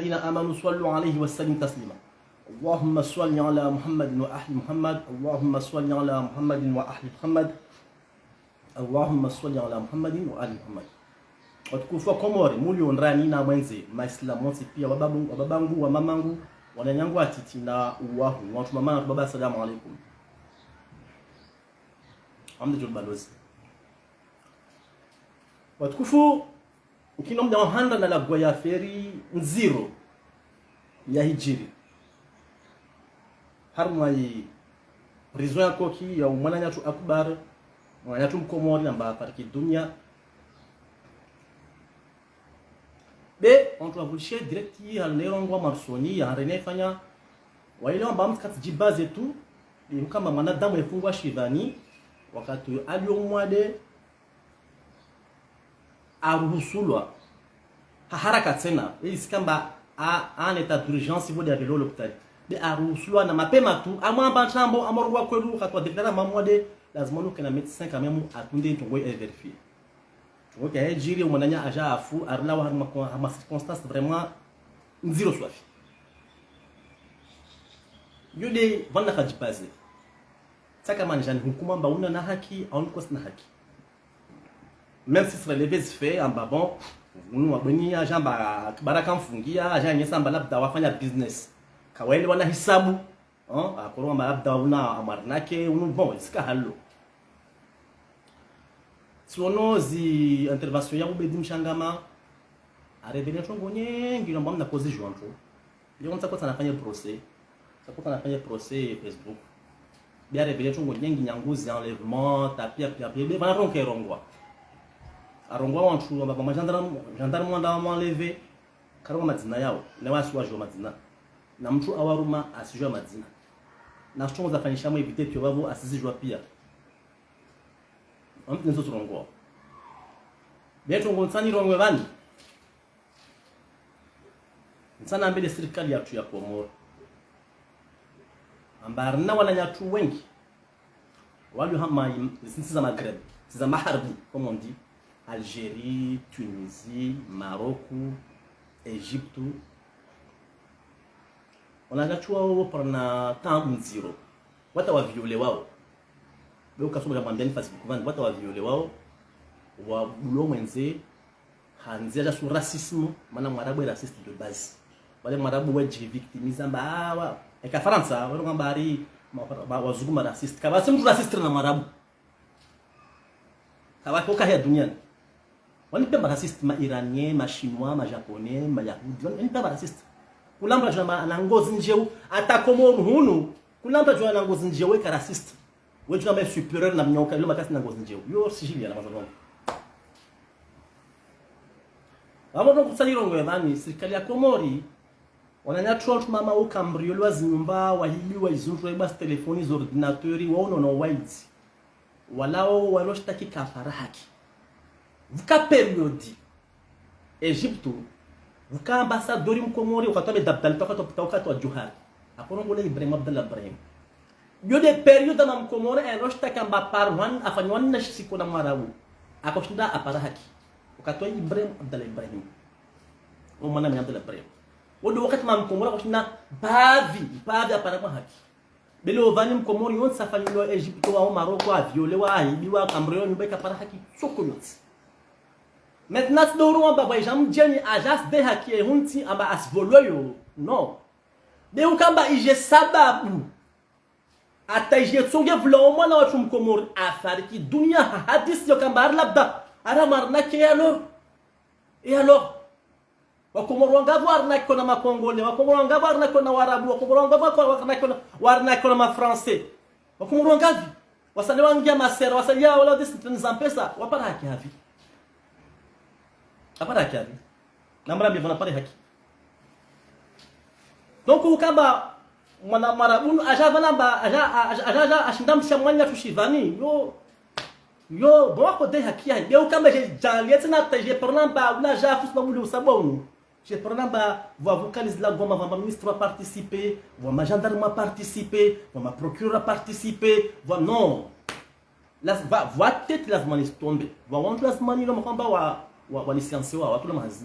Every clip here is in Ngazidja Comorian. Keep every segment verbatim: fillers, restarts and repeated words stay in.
الذين آمنوا صلوا عليه وسلموا تسليما. اللهم صل على محمد وآل محمد. اللهم صل على محمد وآل محمد. اللهم صل على محمد وآل محمد. Watukufu wa Komori, mulio ndani na mwendze, maislamu wontsi pia, wababangu, wababangu, wamamangu, wananyangu watiti na uwahu, wantru mama na wantru baba, assalamu alaikum. Amde jol balozi. Watukufu, ukino mda wa handa na lagwa ye affaire ndziro yahidjiri harumwa yi prison ya Koki ya umwananyatru Akbar, mwananyatru mkomori amba hafariki dunia. Be, wantru wavulishe direct yi hali ne irongwa mwa msoni, ya hali ne ifanya, waile wamba mtsi katsi djibaze tu, ni hukamba mwanadamu efungwa shivani, wakati uyo alio mwade, aruhusulwa ha haraka tsena, ili tsikamba a, a un état d'urgence, vo de avelo l'hôpital. Be aruhusulwa na mapema tu, amwamba ntrambo, amorwa kwelu, katwa déclarer mamwade, lazima nuke na médecin quand même, atunde ntrongo e vérifier. Ntrongo ke yahidjiri, umwananya aja afu, arilawa harumwa, harumwa circonstance vraiment ndziro swafi. Yo de, vana kadjibaze. Tsaka manjani hukuma amba una na haki, au nukosi na haki. Même si sera levé fait, amba bon, unu wabweni aja amba Akbar kamfungia, aja nyesa amba labda wafanya business. Kawaele wana hisabu, hein, akoro amba labda una amwarnake, unu bon, isika halo. Siono zi intervention ya Ubedi Mshangama, a révélé ntrongo nyengi, no amba mna kozi jwanto. Yo mtsa kotsa nafanya procès. Mtsa kotsa nafanya procès Facebook. Bia révélé ntrongo nyengi nyanguzi, enlèvement, ta pia, pia, pia. Be vana ronke rongwa. Arongwa wantru, amba ma gendarme, gendarme wanda wa enlever. Karongwa madzina yao. Ne wasi wajua madzina. Na mtru awaruma asijua madzina. Na ntrongo zafanyisha mwe éviter pia vavo asizijua pia. Amtsi nezo zirongwa. Be ntrongo ntsani rongwe vani. Ntsana mbele sirikali yatru ya Komori. Amba arina wananyatru wengi. Walio hama im-, zintsi za Maghreb, za Magharibi, comme on dit, Algérie, Tunisie, Maroc, Égypte. Wananyatru wao wapara na taabu ndziro. Wata wa violé wao. Be ukasoma ya mwambiani Facebook vani, wata wa violé wao. Wabulo mwendze, handzi aja su racisme, mana Mwarabu est raciste de base. Wale Mwarabu wedji victimiser amba, ah, wa, eka Farantsa, wale kamba ari, ma, ma, wazungu ma raciste. Kaba si mtru raciste na Mwarabu. Kaba koka ya duniani. Wani pia ma raciste, ma Iranien, ma Chinois, ma Japonais, ma Yahudi. Wani pia ma raciste. Kula mtru ajua amba ana ngozi ndjeu, ata Komori hunu. Kula mtru ajua ana ngozi ndjeu, eka raciste. Wedjua amba supérieur na mnyoka, ilo makasi na ngozi ndjeu. Yo, sijili ya na mazalongo. Vavo no kutsani rongwe vani, sirikali ya Komori, wananyatru wantru mama ukambriolwa zinyumba, wahibiwa izintru, wahibiwa zitelefoni, zordinateur, wao no no waidzi. Walao walo shitaki kapara haki. Vuka période Égypte, vuka ambassadeur mkomori, wakati wa Abdallah, wakati wa, wakati wa Johari. Akorongoa Ibrahim Abdallah Ibrahim. Yo de période ma mkomori, elo shitaki amba par wan, afanya wan na shisiko na Mwarabu. Akoshinda apara haki. Wakati wa Ibrahim Abdallah Ibrahim. Omwana mwa Abdallah Ibrahim. Wo de wakati ma mkomori, akoshinda bavi, bavi apara mwa haki. Be leo vani mkomori yontsi afanyilwa Égypte, wa Maroc, aviolewa, ahibiwa, akambriolwa nyumba, ikapara haki, soko yontsi. Maintenant, tsi doro amba vwa ija mdjeni, aja aside haki ye huntsi, amba asivolwe yo. Non. Be ukamba ije sababu. Ata ije tsonge vula omwana watru mkomori, afariki dunia, ha hadisi yo kamba ari labda, ara marnake alors. Et alors? Wakomori wangapvi warnakiwa na Makongole, Wakomori wangapvi warnakiwa na Warabu, Wakomori wangapvi warnakiwa na, warnakiwa na Mafranse. Wakomori wangapvi? Wasale wangia masera, wasale ya wala disi teni za mpesa, wapara haki havi. Wapara haki havi. Namrambie vana pare haki. Donc, ukamba, mwana Mwarabu, aja vana amba, aja, aja, aja, aja, ashinda msha mwanya tushivani, yo, yo, bon, wako de haki yahe. Be ukamba je, jali, etse na ta, je, par exemple, ula ja, fus ba muli usabonu. Je, par exemple, vwa vuka lizi la Goma, vwa ma ministre wa participer, vwa ma gendarme wa participer, vwa ma procureur wa participer, vwa, non. Laz-, vwa, vwa tête lazima nisitombe. Vwa wantru lazima nilo makamba wa, wa, wa licencier wa, watula mazi.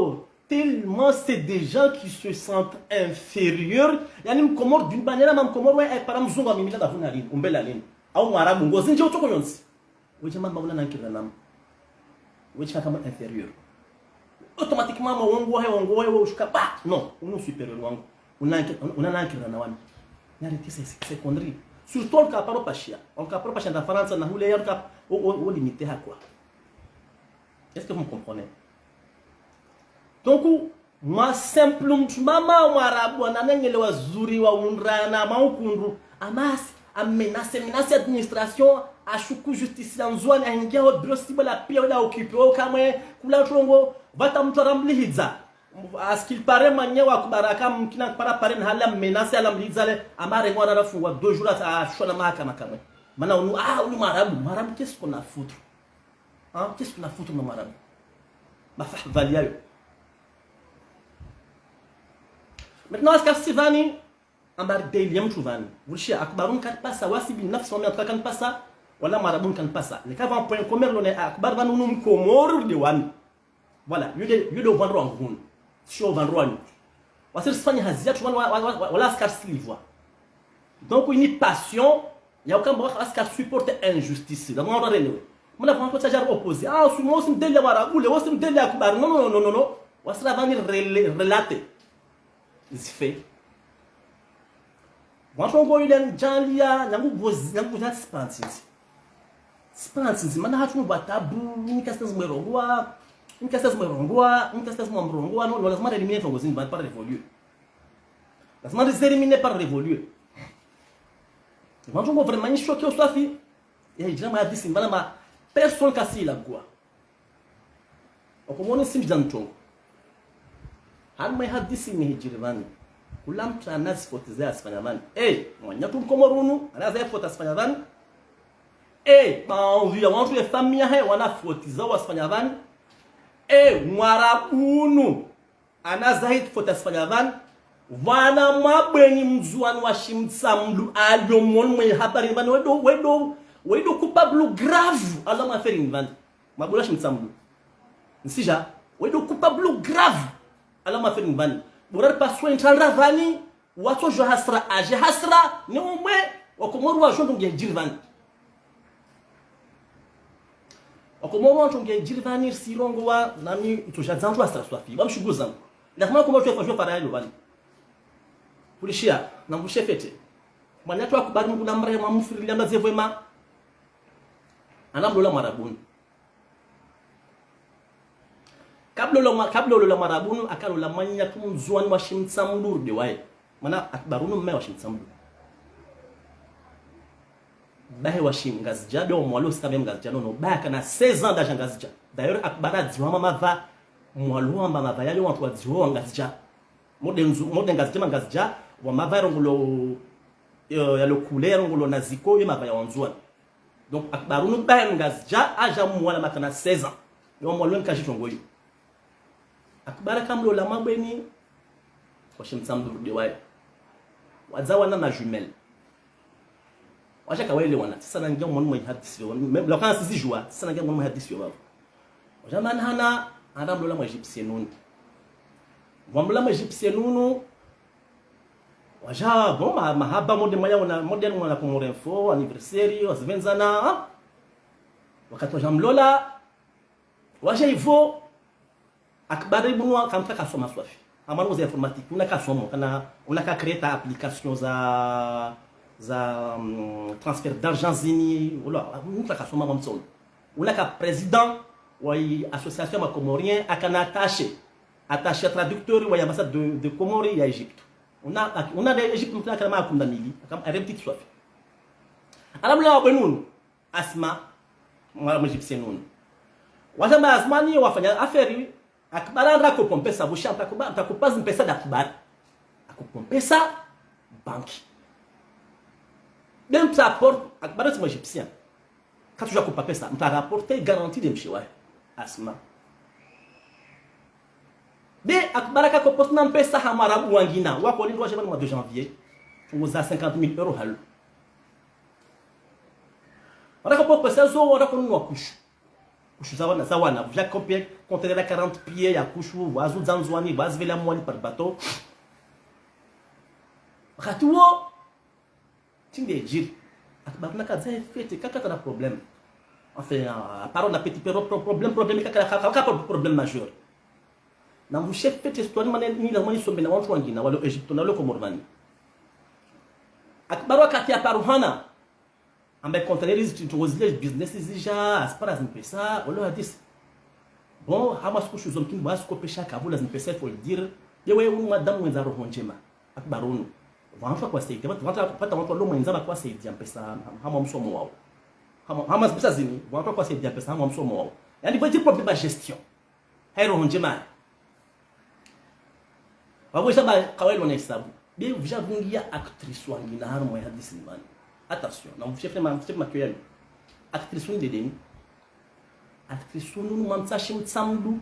Oh, tellement c'est des gens qui se sentent inférieurs. Yaani Mkomori d'une manière, ma Mkomori we, eh, para mzungu amimina bavuni lini, umbela lini. Au Mwarabu, ngozi ndje utoko yontsi. Wewe mama una nankira nama. Wewe kama inférieur. Automatiquement, ma wangu wahe, wangu wahe, wewe ushuka, bah, non, unu supérieur wangu. Una nanki-, una nankira na wami. N'arrêtez ces, ces conneries. Surtout, on kaparo pashia. On kaparo pashia na Farantsa, na hule, on kap-, o, o, o limité ha quoi. Est-ce que vous me comprenez? Donc, mwa simple mtru mama Mwarabu ananengele wazuri wa undrana maukundu. Amas, amenace, menace administration, ashuku justice ya Ndzuani, ahingia ho bureau sibo la pia, wala occupé, o kamwe, kula trongo, vata mtru aramlihidza. À ce qu'il paraît, manye wa Akbar aka mkina para pare na hala menace alamlihidza le, amare ngwa na fungwa deux jours a, ashona mahakama kamwe. Mana unu, ah, unu Mwarabu, Mwarabu, qu'est-ce qu'on a foutre? Hein? Qu'est-ce qu'on a foutre na Mwarabu? Mafahvali yayo. Maintenant, askari si vani, ambari daily ya mtru vani. Vulishia, Akbar unu kanipasa, wasi binafsi wami atuka kanipasa, wala Mwarabu unu kanipasa. Neka va point commun lo ne Akbar vani unu Mkomori de wami. Voilà, yude, yude uvandro wangu hunu. Sio uvandro wanyu. Wasi risifanya hazi yatru vani wa, wa, wa, wa, wala askari silivwa. Donc, une passion, ya ukamba wa askari supporter injustice. La mwana relewe. Mwana kwa kwa tsajar opposé. Ah, si moi aussi mdele Mwarabu, le, moi aussi mdele Akbar. Non, non, non, non, non. Wasi ravani rele-, relater. Zife. Wantru ngo yule ndjaliya, nangu vozi, nangu vozi sipantsizi. Sipantsizi, mana hatru mwa tabu, ni kastez mwerongoa, ni kastez mwerongoa, ni kastez mwerongoa, non, non, lazima éliminer tongo zini, par révolu. Lazima les éliminer par révolu. Wantru ngo vraiment choqué uswafi, ya hijira ma hadisi, mana ma personne kasi la quoi. Wakomori simdja ntrongo. Hanu mwe hadisi ni hijiri vani. Kula mtru ana zifoti za asifanya vani. Eh, mwananya tu Mkomori unu, ana za foti asifanya vani. Eh, baadhi ya wantru ya famiya he, wana foti za asifanya vani. Eh, Mwarabu unu, ana za hit foti asifanya vani. Vana mabweni Mndzuani wa Shimtsamdu, alio moni mwe habari vani, wedo, wedo, wedo coupable grave, ala maferi vani. Mabula Shimtsamdu. Nsija, wedo coupable grave. Ala maferi vani. Bora paswe ntandra vani, watso jo hasra, aje hasra, ne omwe, Wakomori wajo ndrongo ya hijiri vani. Wakomori wajo ndrongo ya hijiri vani, sirongoa, nami, itsoja zangu hasra swafi. Wamshugu zangu. Ndakuma kuma chwe fajwe fara yalo vani. Vulishia, na mvushe fete. Mwananya tu Akbar Mungu na mrehemu amfirilie amba zevwema. Ana mlola Mwarabu unu. Kabla ulola mwa-, kabla ulola Mwarabu unu, akalola mwananya tu Mndzuani wa Shimtsamdu de waye. Mana Akbar unu mme wa Shimtsamdu. Bahe wa Shim Ngazidja, de wa Mwalo sika be Ngazidja, non, non. Bahe kana seize ans d'aja Ngazidja. D'ailleurs, Akbar adziwa mama va, Mwalo amba mava yale wantru wadziwa wa Ngazidja. Mode nzu, mode Ngazidja, ma Ngazidja, wa mava yarongolo, yo, yalo kule yarongolo na ziko, ye mava ya Wandzuani. Donc, Akbar unu bahe Ngazidja, aja Mwalo makana seize ans. Yo Mwalo nkaji tongo yo. Akbar akamlola mabweni, wa Shimtsamdu de waye. Wadza wana na jumelle. Waja kawele wana, tsisa nangia moni mwe hadisi yo, même, la kana sizijua, tsisa nangia moni mwe hadisi yo baba. Waja mana hana, anda mlola mwa égyptienne unu. Wamlola mwa égyptienne unu, waja, bon, ma-, mahaba mode maya wana, mode mwana Comores Info, anniversaire, wazivendzana, ha? Wakati waja mlola, waja ivo, Akbar ibn wa kamtaka soma swafi. Amana uza informatique, una kasoma, kana, una ka créer ta application za, za, hum, transfert d'argent zini, ula, mtaka soma mamtsono. Una ka président wa i association ma Comoriens, akana attaché. Attaché traducteur wa i ambassade de, de Comores ya Égypte. Una, una de Égypte, mtaka ma kumi na mili, akam, arem titi swafi. Alamla wa bwenunu. Asma, mwa, mwa égyptienne unu. Wajamba Asma ni wafanya affaire, Akbar anda kopo mpesa, busha, ntakupa, ntakupa zimpesa da Akbar. Akopo mpesa banki. Be mtsa rapport, Akbar tsi mwa égyptien. Katsudja kopa pesa, mtsa rapporter garantie de mshe wahe. Asma. Be Akbar kakopo tsena mpesa ha mwarabu wangina, wakolindwa jebani mwa deux janvier. Tsunguza cinquante mille euros halo. Wanda kopo pesa zo, wanda konunua kushu. Kushu za wana, za wana. Vudja kope conteneur ya quarante pieds ya kushu, wazu dza Ndzuani, wazivela Mwali par bateau. Wakati wo, tsi nde djiri. Akbar na kadza fête, kaka tsena problème. Enfin, euh, à part na petit pro-, pro-, problème, problème, kaka, kaka, kaka pro-, problème majeur. Na mvushe fête histoire mane ni la mani sombe na wantru wangina, walo Égypte, na walo Comores vani. Akbar wakati ya paruhana. Amba conteneur izi tsi, tsi, zile business zidja, aspara zimpesa, olo hadisi. Bon, hama siku shuzo mkini bwa siku pesha kabula zimpesa, il faut le dire. Yewe unu madamu mwendza roho ndjema. Akbar unu. Wantru kwasaidia, wantru, wantru, pata wantru walo mwendza ba kwasaidia mpesa, hama msomo wao. Hama, hama zimpesa zini, wantru kwasaidia mpesa, hama msomo wao. Yaani, vweti problème ba gestion. Hayi roho ndjema. Wabwesha ba kawaida wana hisabu. Be vudja vungia actrice wangina harumwa ye hadisi ni mani. Attention, na mfushe fema, mfushe fema kyo yami. Actrice unu ndedeni. Actrice unu mamtsashi Mtsamdu.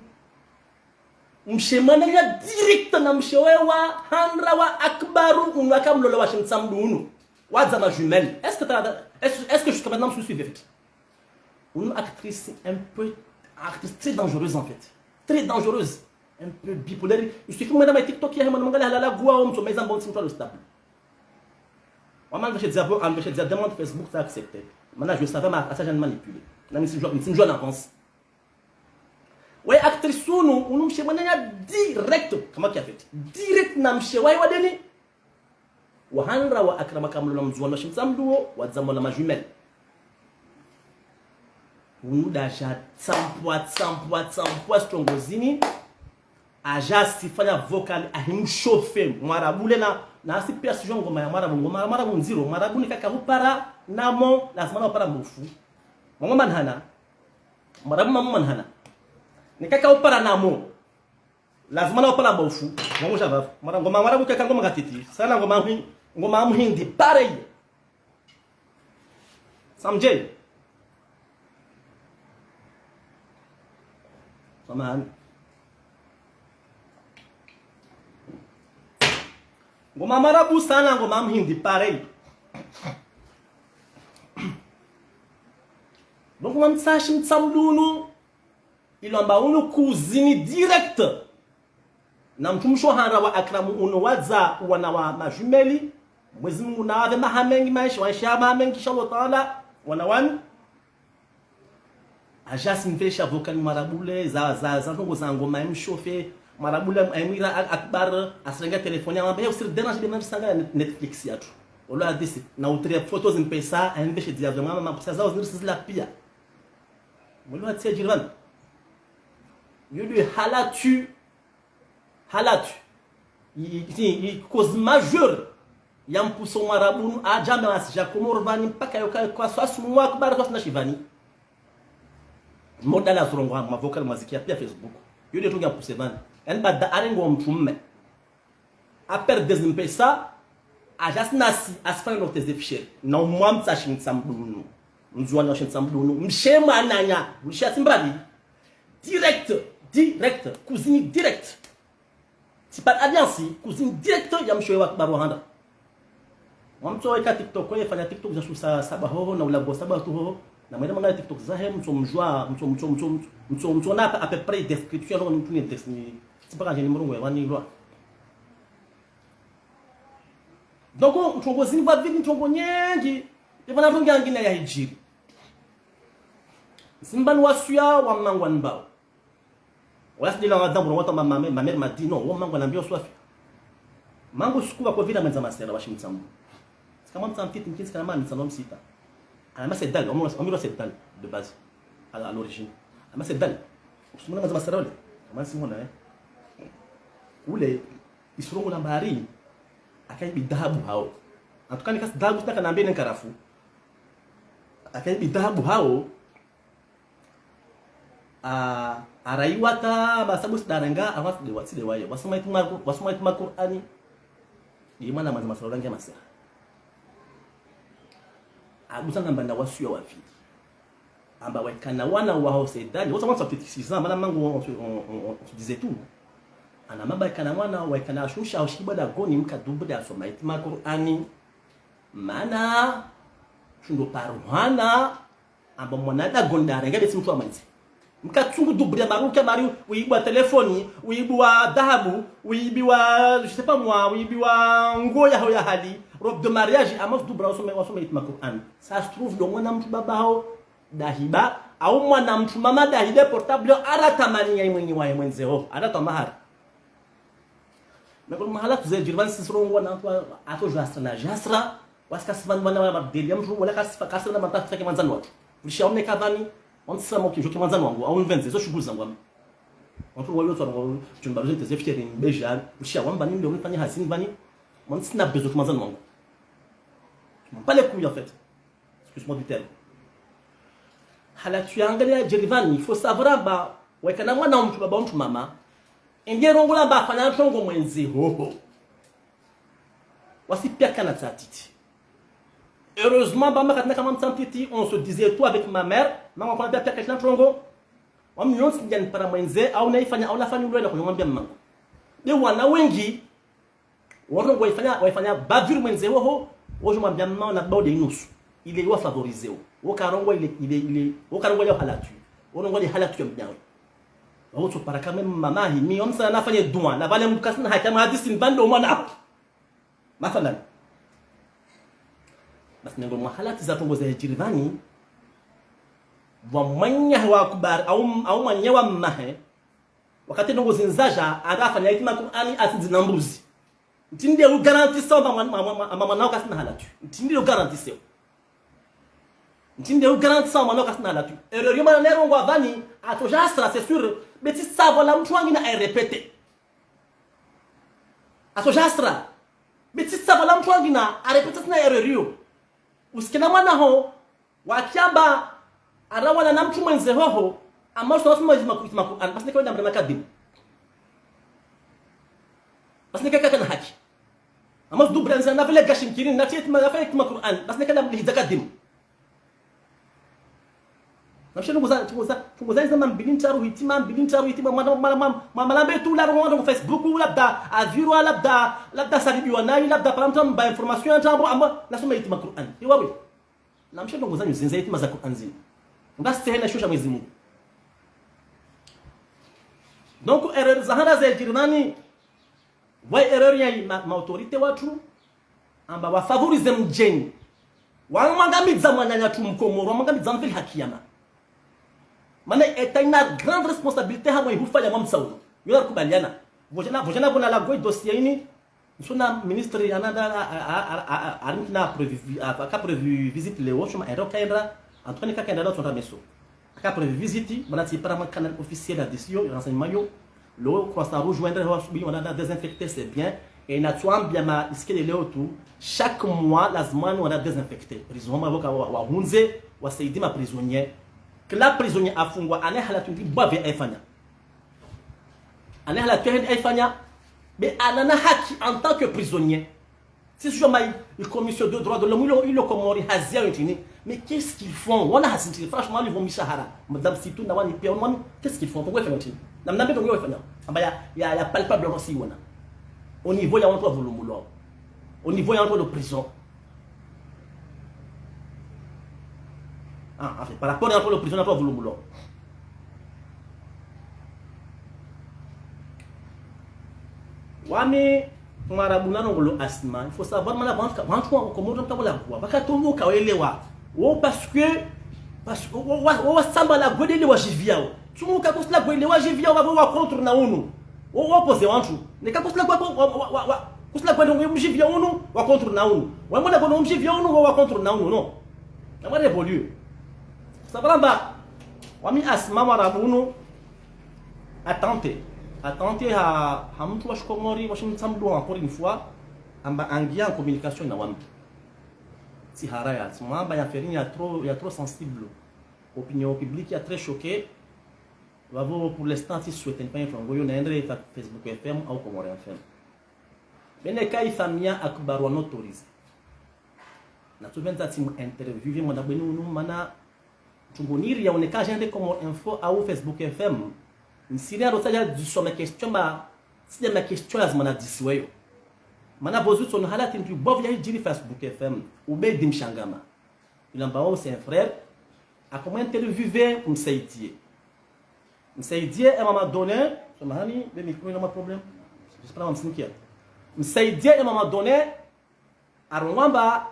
Mshe mwananya direct na mshe wewa, handra wa Akbaru, unu aka mlola wa shi Mtsamdu unu. Wadza ma jumelles. Est-ce que t'as, est-ce, est-ce que jusqu'à maintenant, vous suivez vite ? Une actrice un peu, actrice très dangereuse en fait. Très dangereuse. Un peu bipolaire. Il suffit que madame TikTok, il y a un moment, elle a la goua, on se met en bon, c'est une stable. Wama anveshe dia bo, anveshe dia demande Facebook, t'as accepté. Maintenant, je savais, ma, ça, j'ai manipulé. Là, mais si je, si je en avance. Ouais, actrice unu, unu mshe mwananya direct. Comment qu'il a fait ? Direct na mshe, ouais, wa deni. Wahandra wa Akrama kamlola mdzuwani wa shi Mtsamdu wo, wadza mwana ma jumelles. Unu da aja tsampwa, tsampwa, tsampwa, strongo zini. Aja asifanya vocal, ahimshofe, mwarabu le na, na asi pia sijo ngoma ya mwarabu, ngoma ya mwarabu ndziro, mwarabu ni kaka hupara, namo, lazima na hupara mbofu. Mama manhana, mwarabu mama manhana. Ni kaka hupara namo. Lazima na hupara mbofu. Mama shabab. Mara ngoma mwarabu kaka ngoma katiti. Sana ngoma mhi-, ngoma mhindi. Pareil. Samdje. Samahani. Ngoma mwarabu sana ngoma mhindi. Pareil. Donc, mamtsashi Mtsamdu unu. Ilo amba unu kuzini direct. Na mtrumsho handra wa Akramu unu wadza wana wa ma jumelles. Mwezi Mungu na wapve maha mengi maesha, waesha maha mengi, inshallah Taala, wana wanu. Aja asimvesha vocal mwarabu le, za, za, za ndrongo za ngoma imshofe, mwarabu le, imwira Ak-, Akbar, asirenge telefoni, amwambe, "Hey, usiri déranger, be mabisanga ya Net-, Netflix yatru." Olo hadisi, na utire photos mpesa, imveshe dia zo, mama, mapesa zao ziri sizila pia. Mwelo atse jirani. Yo de halatu, halatu. I, i, i, i cause majeure ya mpuso mwarabu unu aja amba asija Komoro vani mpaka yo ka, kwa swasu mwa kubara swasu na shivani. Moda la zurongo ha, ma vocal mwaziki ya pia Facebook. Yo de tungia mpuse vani. Yaani baada arengo mtrume. Aperdre zimpesa, aja asinasi, asifanya note ze fichier. Na umwamtsashi Mtsamdu unu. Mdzuwani wa shi Mtsamdu unu. Mshe mwananya. Mshe asimbali. Direct, direct. Kuzini direct. C'est pas alliance, kuzini direct ya mshe wa Akbar wa handra. Mwamtso weka TikTok, we fanya TikTok za susa saba hoho, na ulago saba tu hoho. Na mwende mwangalie TikTok zahe, mtso mjua, mtso, mtso, mtso, mtso, mtso na à peu près description, lo, ni, ni, ni, c'est pas que j'ai numéro, ouais, wani lwa. Donc, ntrongo zini vavili, ntrongo nyengi, ivana ntrongo yangina ya hijiri. Zimbani wasuya wa mangwani mbao. Wala sidila wa dhambu, na wata ma, ma, ma, ma mère m'a dit, non, wo mangwani ambiwa swafi. Mangu suku wa kovila mwenza masera wa shi Mtsamdu. Tsika mwa mtsamfiti, mkini tsika na mami, tsano msita. Ana ma Sedal, omo, omo Sedal, de base, à, à l'origine. Ana ma Sedal. Usumuna mwenza masera ule. Kama si mwana, eh. Ule, isurongo la mbari, akaibi dhahabu hao. En tout cas, ni kasi dhahabu, sina kanambe ne nkarafu. Akaibi dhahabu hao, ah, Araiwa ta, ba sabu sidarenga, awa sidewa, sidewa yo. Wasoma itima, wasoma itima Kur'ani. Ye mwana mwandze masala ulange masera. Abusa ngamba na wasiya wa pvili. Amba waikana wana waho Saidani, wosa mwana wa petite six ans, mana mangu on, on, on, on se disait tout. Ana mamba waikana wana, waikana ashusha, ashiba dagoni, mka double asoma itima Kur'ani. Mana, shundo paruhana, amba mwana dagoni darenge besi mtru wa mwandze. Mka tsungu double ya maruka mari, uibwa telefoni, uibwa dhahabu, uibwa, je sais pas moi, uibwa nguo yaho ya hali, robe de mariage, amos double wasome, wasome itima Kur'ani. Ça se trouve, ndo mwana mtru babaho, dahiba, au mwana mtru mama dahiba portable, ara tamani ya imwenyi wa imwendze ho, ara ta mahari. Na kuna mahala tuze jirvani sisi rongowa na wantru wa, atso jasra na jasra, wasi kasi vani vana wa madeli ya mtru, wala kasi fa-, kasi na mantru fake mwandzani watru. Vulisha wamne ka vani, wamsisa moki, joki mwandzani wangu, au mvendze, zo shughuli zangu wami. Wantru wa yo tswa rongowa, chumba ruze teze fiteri, beja, vulisha wami vani, mbe unifanya hazini vani, wamsina bezo ki mwandzani wangu. Mpale kuya en fait. Excuse-moi du terme. Hala tuyangalia jirvani, il faut savoir amba, waikana mwana mtru baba mtru mama, enge rongowa amba afanya ntrongo mwendze hoho. Wasi pia kana tsatiti. Heureusement, ba maka tena kama mtsantiti, on se disait tout avec ma mère, mama kuna pia pia kana ntrongo. Wami yonsi ndjani para mwendze, au naifanya, au nafanya ulwela kwenye mwambia mmangu. Be wana wengi, waro waifanya, waifanya bavure mwendze woho, wojo mwambia mama na bao de nusu. Ile iwa favorisé wo. Wo karongowa ile, ile, ile, wo karongowa ile halatu. Wo rongowa ile halatu ya mnyawe. Wawo tso para kame mama hi, mi omsa nafanye dua, na vale mkasi na haki ya mahadisi mbando mwana. Mathalan. Basi nengo mwa halati za ntrongo za jirvani, wa mwanya wa kubari, au, au mwanya wa mahe, wakati ntrongo zindzaja, ara afanya itima Kur'ani asidzi na mbuzi. Ntinde u garantisé amba mwan-, ma-, ma-, ma-, amba mwana wakasina halatu. Ntinde u garantisé. Ntinde u garantisé amba mwana wakasina halatu. Erreur yo mwana nerongowa vani, atso jasra, c'est sûr, beti savoir la mtru wangina a répéter. Atso jasra, beti savoir la mtru wangina a répéter sina erreur yo. Usikena mwana ho, wakiamba, ara wana na mtru mwendze hoho, ama uso wasoma itima Ku-, itima Kur'ani, basi neka wenda mrema kadimu. Basi neka kakana haki. Ama uso double anza na vile gashi mkirini, na tiye itima, na vile itima Kur'ani, basi neka na mlihidza kadimu. Na mshe tunguza, tunguza, tunguza iza mambili ntraru hitima, mambili ntraru hitima, mwana, mwana, mwana, mwana, mwana, mbe tu la, mwana, Facebook, labda, avirwa, labda, labda saribiwa nayi, labda, para mtu amba information, amba, amba, nasoma itima Kur'ani. Iwawe. Na mshe ndrongo zanyu zindze itima za Kur'ani zinu. Ngasi tsehena shusha Mwenyezi Mungu. Donc, erreur za handa ze jirvani, wa erreur ya ma, ma autorité watru, amba wa favoriser mdjeni. Wa mwangamidza mwananyatru mkomoro, wa mwangamidza mvili ha kiyama. Mana eta ina grande responsabilité hamwe ihufa ya mwamsaulo. Yo nakubaliana. Vojana, vojana vona la goy dossier ini, nsona ministre ananda a, a, a, a, a, arimkina prévu, a, a, ka prévu visite leo, shuma ero kaendra, en tout cas, ni ka kaendra, ndo tsonda meso. Aka prévu visite, mana tsi para mwa canal officiel ya D C O, renseignement yo, lo Croissant Rouge, wendre, wa subi, wana désinfecter, c'est bien. Et na tuambia ma iskele leo tu, chaque mois, lazima ni wana désinfecter. Prison, ma voka wa, wa hundze, wa saidi ma prisonnier. Kila prisonnier afungwa, ane halatu ndi bwave aifanya. Ane halatu hende aifanya, be anana haki en tant que prisonnier. Si sio ma i, i commission de droits de l'homme, ilo, ilo Komori hazi ya wentini. Mais qu'est-ce qu'ils font ? Wana hazi ntini, franchement, ils vont mishahara. Madame Situ, na wani pia, wani, qu'est-ce qu'ils font ? Pourquoi ils font wentini ? Na mnambe tongo wafanya. Amba ya, ya, ya palpable wasi wana. Au niveau ya wantru wa vulumulwa. Au niveau ya wantru wa prison. Ah, enfin, par rapport à la prison, na vulumulwa. Wami, mwarabu na nongolo Asma, il faut savoir, mana, wantru, wantru wa Komoro, mtabola kuwa. Baka tongo kawelewa. Wo, parce que, parce que, wo, wo, wo, wasamba la gwede le wajiviao. Tsumu ka kusila gwede le wajiviao, wa, wa contre na unu. Wo, wo opposé wantru. Ne ka kusila gwa, wa, wa, wa, wa, kusila gwede le mjivia unu, wa contre na unu. Wa mwana gwede mjivia unu, wa, wa contre na unu, non. Na mwa révolu. Sababu amba, wami Asma mwarabu unu, attenté. Attenté ha, ha mtru wa shikomori, wa shimtsamdu encore une fois, amba angia en communication na wami. Tsi haraya, tsi mwamba ya ferini ya trop, ya trop sensible. Opinion publique ya très choquée. Vavo, pour l'instant, tsiswete nifanye trongo yo, naendre fa Facebook F M au Comores F M. Bene ka ifamiya Akbar wa n'autoriser. Natsupvendza tsimu interview, mwana bwenu unu, mana trongo niri ya oneka agende Comores Info au Facebook F M. Nisiri ya rotsa ya diswa ma question ba, tsi de ma question lazima nadisiwe yo. Mana bozu tsono hala tsi ntru bovu ya hidjiri Facebook F M, Ubedi Mshangama. Il amba wao c'est un frère. Akoma interviewé Msaidie. Msaidie, à un moment donné, samahani, be micro ina ma problème. Je sais pas, namsinikia. Msaidie, à un moment donné, arongoa amba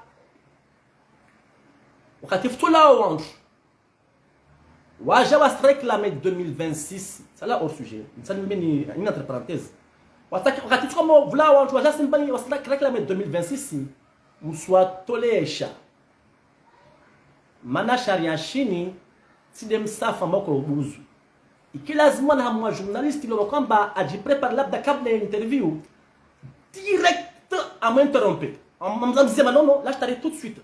wakati futsula wandru waja wasi réclamer deux mille vingt-six. Ça là hors sujet. Nisa ni mimi ni, ni entre parenthèses. Wakati, wakati futsula mo vula wandru waja simbani wasi réclamer deux mille vingt-six. Mswatolesha. Mana sharia shini, tsi de msafa moko ubuzu. Iki lazima na hamwa journaliste lo kwamba adjiprépare labda kabla ya interview. Direct amu interrompre. Am-, am-, amzise ma non, non, là je t'arrête tout de suite.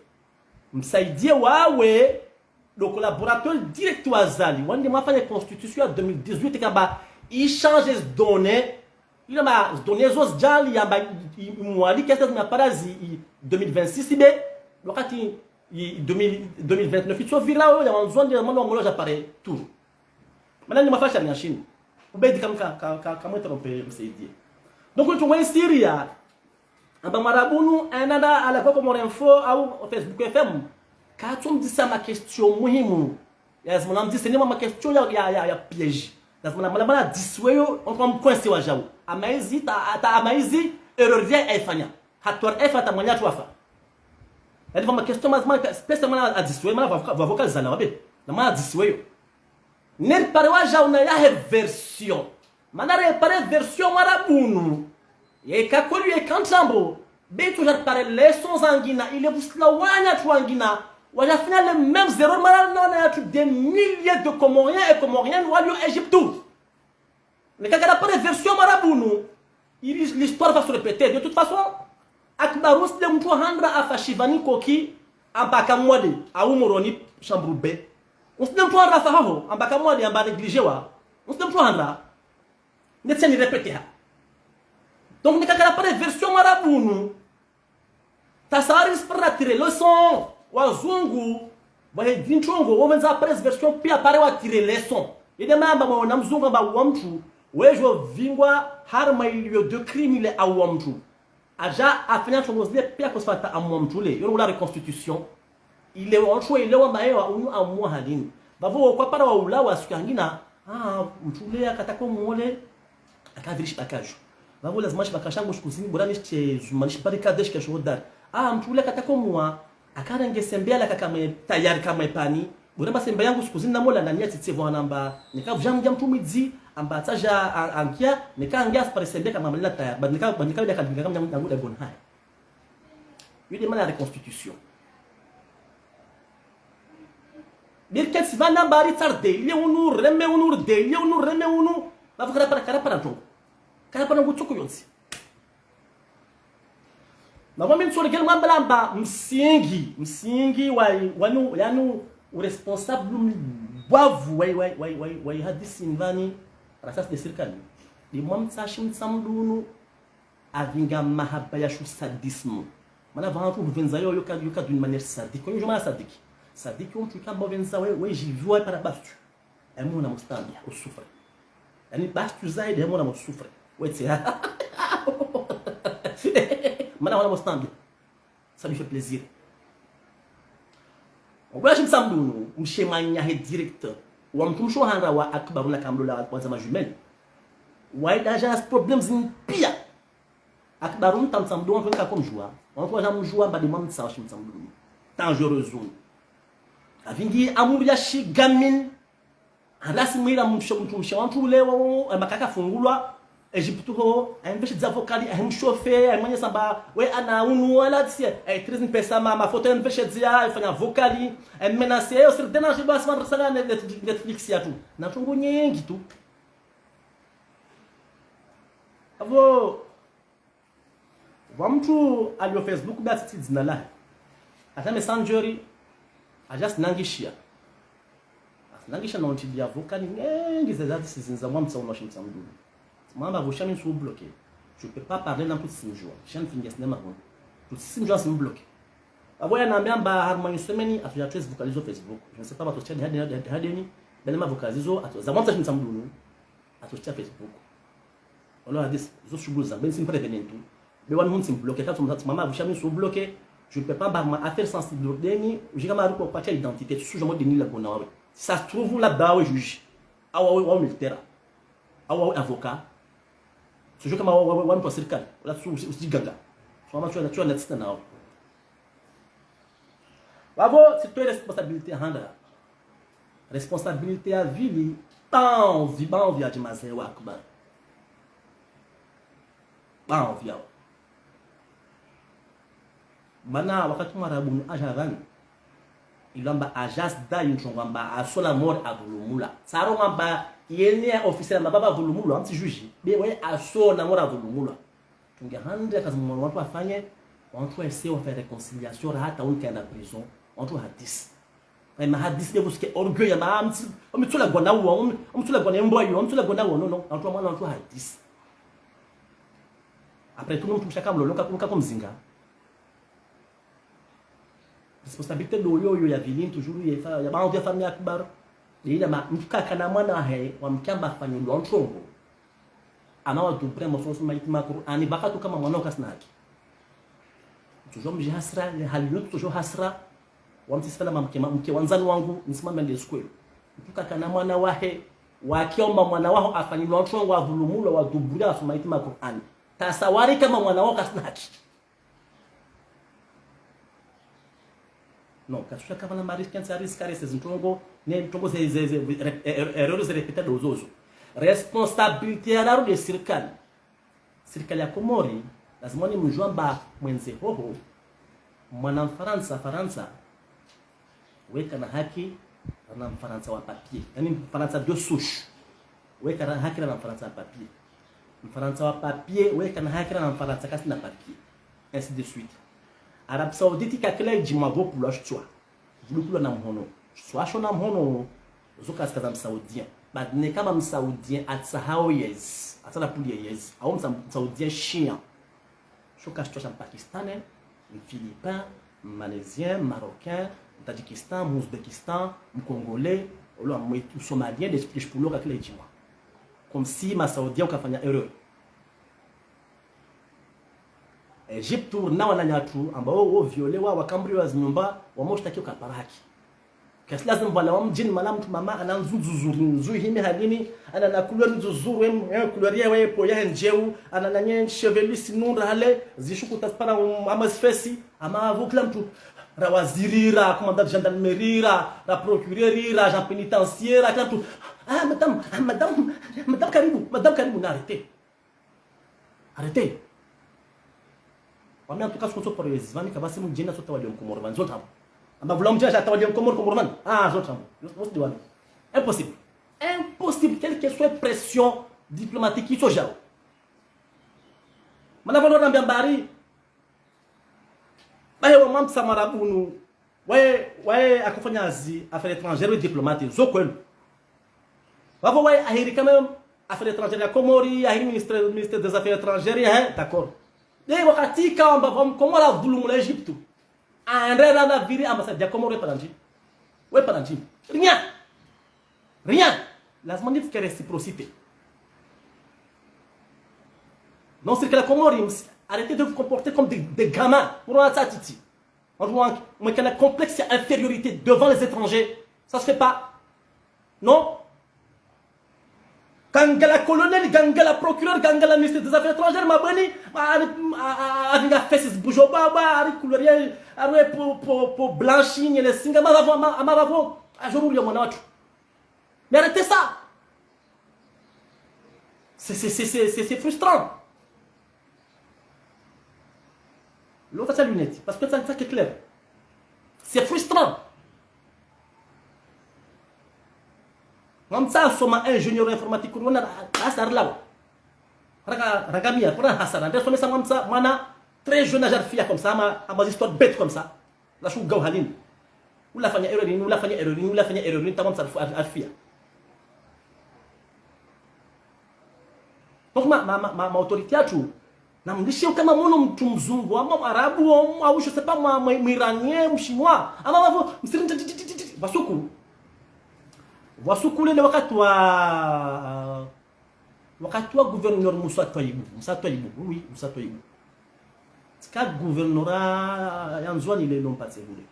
Msaidie wawe, le collaborateur direct wa Azali. Wande mwafanya constitution ya deux mille dix-huit kamba i change zi données. Ila ma zi données zo zidjali yamba i, i, i Mwali kesa zina para zi, i, deux mille vingt-six be. Wakati i, i deux mille, deux mille vingt-neuf itso vira wo ya wandzonde mwana wa Mwali ja pare tour. Mana ni mafasha ni ashini. Ubedi kam ka, ka, ka, kam interrompre Msaidie. Donc, trongo isiri ya amba mwarabunu, enda ala kwa Comores Info au Facebook F M. Katsumdisa ma question muhimu. Lazima namdise ni ma question ya, ya, ya, ya piège. Lazima na mala mala disiwe yo, on va me coincer wa jau. Amaizi, ta, ta, amaizi, erreur ya aifanya. Hata wa F hata mwanya tu afa. Yadi va ma question mazima, spécialement na adisiwe, mana va vocal, va vocal zana wabe. Na mana adisiwe yo. Neri pare wa jau na yahe version. Mana re pare version mwarabunu. Yeka kweli yeka ntrambo. Beto ja pare leçon zangina, ile busla wanya tu wangina. Waja fanya les mêmes erreurs, mana na, na ya tu des milliers de Comoriens et Comoriennes walio Égypte. Neka kara pare version mwarabunu. Ili l'histoire va se répéter. De toute façon, Akbar usi de mtru handra afa Shivani Koki amba kamwade, au Moroni chambre B. Usi de mtru handra afa haho amba kamwade, amba négligé wa. Usi de mtru handra. Netse ni répéter ha. Donc, neka kara pare version mwarabunu. Tasari spara tirer leçon. Wazungu, wahe dintrongo, wovendza pare version pia pare wa tirer leçon. Ide mamba mwana mzungu amba wa mtru, wejo vingwa harma iliyo de crime ile au wa mtru. Aja afanya trongo zile pia kosfata amu wa mtru le, yo ngula reconstitution. Ile wa mtru ile wa maye wa unu amu wa halini. Vavo kwa para wa ulawa siku yangina, ah, mtru le akatako mwole, akavirishi bakaju. Vavo lazima shi bakashangu shikuzini, bora nishite zuma, nishi barikade shike shodari. Ah, mtru le akatako mwa, akarenge sembe ala kakame, tayari kame pani. Bora mba sembe yangu shikuzini na mola na niya tsitse vo anamba. Nika vuja mja mtru mwidzi, amba tsaja a-, angia, nika angia spare sembe kama malina tayari. Ba nika, ba nika bila kadinga kama nyangu, nyangu de gon hai. Yo de mana reconstitution. Birkets vana mbari tsarde, ile unu, reme unu, rde, ile unu, reme unu. Vavo kara para, kara para ntrongo. Kara para ngu tsuku yontsi. Na vavo mi ntsori gel mwamba lamba msingi, msingi wa, wanu, yanu, u responsable mbwavu, wa, wa hadisi nvani, rasas de sirkali. Di mwamtsashi Mtsamdu unu, avinga mahaba ya shu sadisme. Mana vavo mtru uvendza yo, yo ka, yo ka d'une manière sadique. Konyo mana sadique. Sadique, mtru kamba uvendza we, we jiviwa para bastu. Emu na mustambi, usufre. Yani bastu zaidi, emu na musufre. Wetse. Mana wana mustambi. Ça lui fait plaisir. Obulashi Mtsamdu unu, mshe manya he direct. Wa mtru msho handra wa Akbar na kamlo la kwanza ma jumelles. Wa ida ja problèmes mpia. Akbar unu ta Mtsamdu unu wantru waka komjua. Wantru waja mjua mbadi mwamtsashi Mtsamdu unu. Dangereux unu. Avingi amuru ya shigamine. Andasi mwira msho mtru mshe wantru ule wo, wo, makaka fungulwa. Égypte ho, aimveshe dza vocal, aimshofe, aimwanye samba, we ana unu, wala tsie, aitirizi mpesa ma, mafoto aimveshe dzia, aifanya vocal, aimenase, yo siri dena jibu asima rasala Net-, Net-, Netflix ya tu. Na trongo nyengi tu. Avo, wa mtru alio Facebook be atsitsi dzina lahe. Ata Messenger, aja sinangishia. Nangisha na unti dia avocat ni nyengi za zati sizinza mwa mtsa uno shimtsa mdulu. Mamba vo shami nsu bloqué. Je peux pas parler na mtu tsimjua. Shani finges ne mahon. Mtu tsimjua simbloqué. Avo yanambia mba harumwa une semaine, atsoja tu vocaliser Facebook. Je ne sais pas, atsoja ni hadeni, hadeni, hadeni. Bele ma vocaliser, atso, za mwa mtsa shimtsa mdulu. Atsoja Facebook. Wala hadisi, zo shughuli za, ben si mpare vene ntu. Be wani hun simbloqué, ka tsumama vo shami nsu bloqué. Je peux pas, mba ma affaire sensible deni, ujika ma ruko kwa identité, tsu jua mo deni la bona wawe. Ça se trouve là-bas, ouais, juge. Awa, ouais, ouais, militaire. Awa, ouais, avocat. Tsu jua kama wa, wa, wa, wa mtu wa sirikali. Wala tsu, tsu, tsu ganga. Tsumama tsua, tsua na tsita nao. Vavo, si tu responsabilité handa. Responsabilité ya vili, ba anvi, ba anvi ya djimaze wa akbar. Ba anvi yao. Mana wakati Mwarabu nu aja vani. Ilo amba aja sida yintrongo amba asona mori adhulumula. Saro amba yene officier amba baba dhulumula, amtsi juge. Be we asona mori adhulumula. Tunge hande kazi mwa wantru wafanye, wantru wa essayer wa faire réconciliation, ra hata unke enda prison, wantru hadisi. Ayi ma hadisi be kuske orgueil ya ma amtsi, omitsula gwana uwa, om-, omitsula gwana embo ayo, omitsula gwana uwa, non, non, wantru wa mwana wantru hadisi. Après tout, mtu mshaka mlolo, nka, nka kumzinga. Responsabilité ndo yo yo ya vilin, toujours ya fa, ya ba anvi ya famille akbar. Ila ma, mtu kakana mwana he, wa mkamba fanyo lo ntrongo. Ama wa dubre mo soso maiti ma Qur'ani, baka tu kama mwana kasina haki. Mtsudjo mdji hasira, ne hali yo mtsudjo hasira. Wa mtsi sifala ma mke, ma mke wandzani wangu, msimame nde square. Mtu kakana mwana wahe, wakiomba mwana waho afanyilwa ntrongo, adhulumulwa, wa dubre asoma maiti ma Qur'ani. Tasawari kama mwana waho kasina haki. Non, katsusha kavana ma risque, ntsi a risque, risque, zintrongo, ne ntrongo ze, ze, ze, re-, e-, e-, erreur ze répéter ndo zozo. Responsabilité ya raru nde sirikali. Sirikali ya Komori, lazima ni mdjuwa mba mwendze hoho, mwana Mfarantsa, Farantsa, weka na haki, rana Mfarantsa wa papier. Yaani Mfarantsa de souche. Weka na haki, rana Mfarantsa wa papier. Mfarantsa wa papier, weka na haki, rana Mfarantsa kasina papier. Ainsi de suite. Arabie Saoudite kakila idjimwa vo kulwa shitswa. Vulukulwa na mhono. Shitswa sho na mhono, zo kazika za Msaoudien. Badine kama Msaoudien, atsa hao yezi. Atsa na puli yezi. Hao Msa-, Msaoudien chien. Sho kashitswa sha Mpakistanais, Mphilippin, Mmalaisien, Mmarocain, Mtadjikistan, Muzbekistan, Mcongolais, olo amwe, Msomalien, nde, nde shipulo kakila idjimwa. Comme si Masaoudien wakafanya erreur. Egypte, urina wananyatru, ambao wo violewa, wakambriwa zinyumba, wamoshtaki ukapara haki. Kasi lazima pvala wa mdjini mala mtru mama, ana nzu nzuzuri, nzu himi halini, ana na couleur nzuzuri, em, em, couleur ya wepo, ya ndjeu, ana na nye chevelu sinundra hale, zishuku taspara, um, ama zifesi, ama avo kila mtru, ra waziri, ra commandant de gendarmerie, ra, ra procureur, ra agent pénitentiaire, ra kila mtru, ah, madame, ah, madame, madame karibu, madame karibu, na arrêtez. Arrêtez. Wami en tout cas, ce qu'on soit pour les Zivani, kavasi mdjeni so tawali ya Mkomoro vani, zo ntambo. Amba vula mdjeni sha tawali ya Mkomoro, Komoro vani. Ah, zo ntambo. Yo, yo, sidiwani. Impossible. Impossible, quelle que soit pression diplomatique, iso jao. Mana valo rambia mbari. Bahe wa mamsa marabunu. Waye, waye akofanya hazi affaires étrangères, waye diplomate, zo kwenu. Vavo waye ahiri quand même affaires étrangères ya Komori, ahiri ministre, ministre des affaires étrangères, hein, d'accord. Nde wakati ikao amba vo Mkomori adhulumu la Egypte, aende rana viri ambassade ya Komori, we para ndji. We para ndji. Rien. Rien. Lazima nifike réciprocité. Non, c'est que la Comore, arrêtez de vous comporter comme des, des gamins. Pour un titi. On voit, on a un complexe d'infériorité devant les étrangers. Ça se fait pas. Non. Gangala colonel, gangala procureur, gangala ministre des affaires étrangères, ma boni, ma, a, a, a, avec la fesse, bouge au bas, bas, avec couleur, avec po, po, po blanchi, ni les singa, ma vavo, ma, ma vavo, a jour où il y a mon autre. Mais arrêtez ça. C'est, c'est, c'est, c'est, c'est, c'est frustrant. L'autre, c'est lunettes. Parce que ça, ça qui est clair. C'est frustrant. Mamsa asoma ingénieur informatique, on a, a, a, ça, là. Raga, raga mia, pour un hasard. André, sommet ça, mamsa, mana, très jeune âge, fille comme ça, ma, ma histoire bête comme ça. La chou gau halin. Ula fanya erreur ni, ula fanya erreur ni, ula fanya erreur ni, tamam, sa arif-, arif-, arifia. Donc ma, ma, ma, ma, ma autorité yatru, namlishe uka mamono mtru mzungu, ama mwarabu, ama, au je sais pas, mwa, mwa, mwiranien, mshinwa, ama vavo, msiri, pvasuku. Pvasuku lele wakati wa, wakati wa gouverneur Musa Twaibu, Musa Twaibu, oui, Musa Twaibu. Tsika gouverneur ya Ndzuani lelo mpatse bule.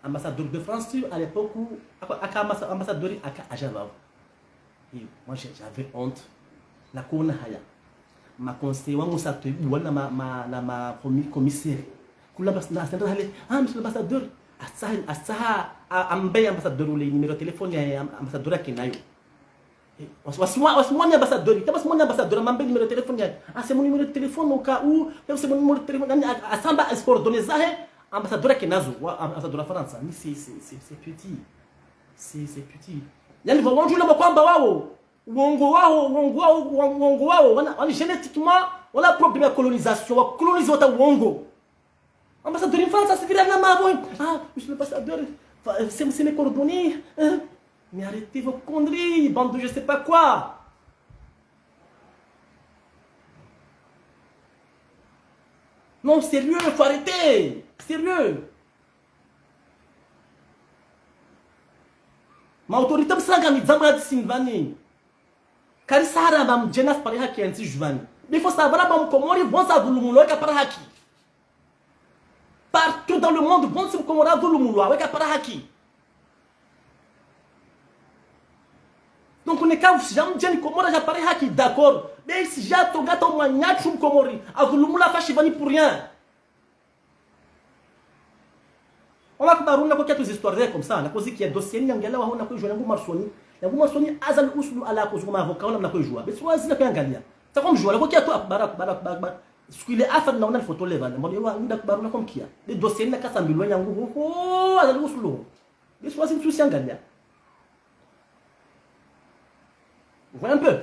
Ambassadeur de France, à l'époque, aka, aka ambassa-, ambassadeur aka aja vavo. Et moi, j'ai-, j'avais honte. Nakoona haya. Ma conseiller wa Musa Twaibu, na ma, ma, na ma commi-, commissaire. Kula bas-, na sendra hale, ah, monsieur l'ambassadeur. Asaha, asaha, a, ambe ambassadeur ule numéro téléphone ya am-, ambassadeur yake nayo. Eh, wasi-, wasimwa-, wasimwambi ambassadeur, ita wasimwambi ambassadeur, mambe numéro téléphone ya. Ah, c'est mon numéro de téléphone au cas où, c'est mon numéro de téléphone. Nani, a, asamba, as coordonnées zahe, ambassadeur yake nazo, wa, ambassadeur wa Farantsa. Mais c'est, c'est, c'est, c'est petit. C'est, c'est petit. Yani, vavo wandru na makwamba wao. Wongo wao, wongo wao, won-, wongo wao. Wana, wana génétiquement, wana problème ya colonisation, wa coloniser wata wongo. Ambassadeur, une fois, ça suffira, non, mais bon. Ah, monsieur l'ambassadeur, fa-, c'est, c'est mes coordonnées, hein. Mais arrêtez vos conneries, bande de je sais pas quoi. Non, sérieux, faut arrêter. Sérieux. Ma autorité msanga mi dzamra di simvani. Kari sahara ba mdjeni asipare haki yentsi juvani. Il faut savoir ba mkomori pvontsi adhulumulwa, weka para haki. Partout dans le monde, pvontsi mkomori adhulumulwa, weka para haki. Donc, neka usija mdjeni komori aja pare haki, d'accord. Mais si ja tonga ta mwananyatru mkomori adhulumulwa, fa shivani pour rien. Omar Akbar, nako kia tu histoires comme ça, nako zikia dossier ni yangu yalawa ho nako ijua yangu Marsoni. Yangu Marsoni, Azali Uslu ala ko zuko ma avocat, ona nako ijua. Besi wazi nako yangalia. Sa comme jua, nako kia tu Akbar, Akbar, Akbar, Akbar. Siku ile afa naona photo leva, mwa ewa, nda Akbar nako mkia. Le dossier ni naka sambilwa yangu, ho, ho, Azali Uslu. Besi wazi nitsusi yangalia. Vous voyez un peu ?